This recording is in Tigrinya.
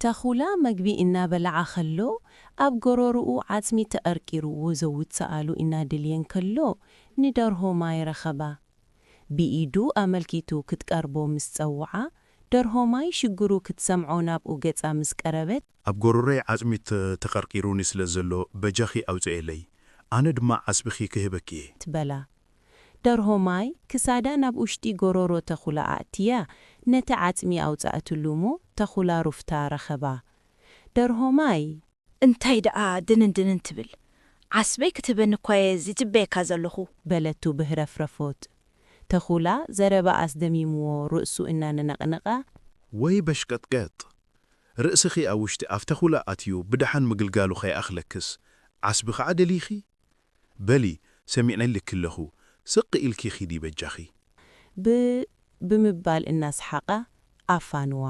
ተኹላ መግቢ እናበልዓ ከሎ፣ ኣብ ጎረርኡ ዓጽሚ ተቐርቂርዎ ዘውጽኣሉ እናደልየ እንከሎ፣ ንደርሆ ማይ ረኸባ። ብኢዱ ኣመልኪቱ ክትቀርቦ ምስ ጸውዓ፣ ደርሆ ማይ ሽግሩ ክትሰምዖ ናብኡ ገጻ ምስ ቀረበት፣ ኣብ ጎረሮይ ዓጽሚ ተ-፣ ተቐርቂሩኒ ስለ ዘሎ፣ በጃኺ ኣውጽኤለይ፣ ኣነ ድማ ዓጽምኺ ክህበኪ እየ። ትበላ። ደርሆ ማይ ክሳዳ ናብ ውሽጢ ጎረሮ ተኹላ ኣእትያ፣ ነቲ ዓጽሚ ኣውጻእትሉ እሞ፣ ተኹላ ሩፍታ ረኸባ። ደርሆ ማይ! እንታይ ደኣ ድንን ድንን ትብል? ዓስበይ ክትህበኒ እኳ እየ ዝጽበየካ ዘለኹ። በለቱ ብህረፍረፎት። ተኹላ ዘረባ ኣስደሚምዎ ርእሱ እናነቕነቐ። ወይ በሽቀጥቀጥ! ርእስኺ ኣብ ውሽጢ ኣፍ ተኹላ ኣትዩ ብደሓን ምግልጋሉ ከይኣኽለክስ፣ ዓስቢ ኸኣ ደሊኺ? በሊ፣ ሰሚዐልኪ ኣለኹ፣ ስቕ ኢልኪ ኺዲ በጃኺ። ብ-፣ ብምባል እናሰሓቐ ኣፋንዋ።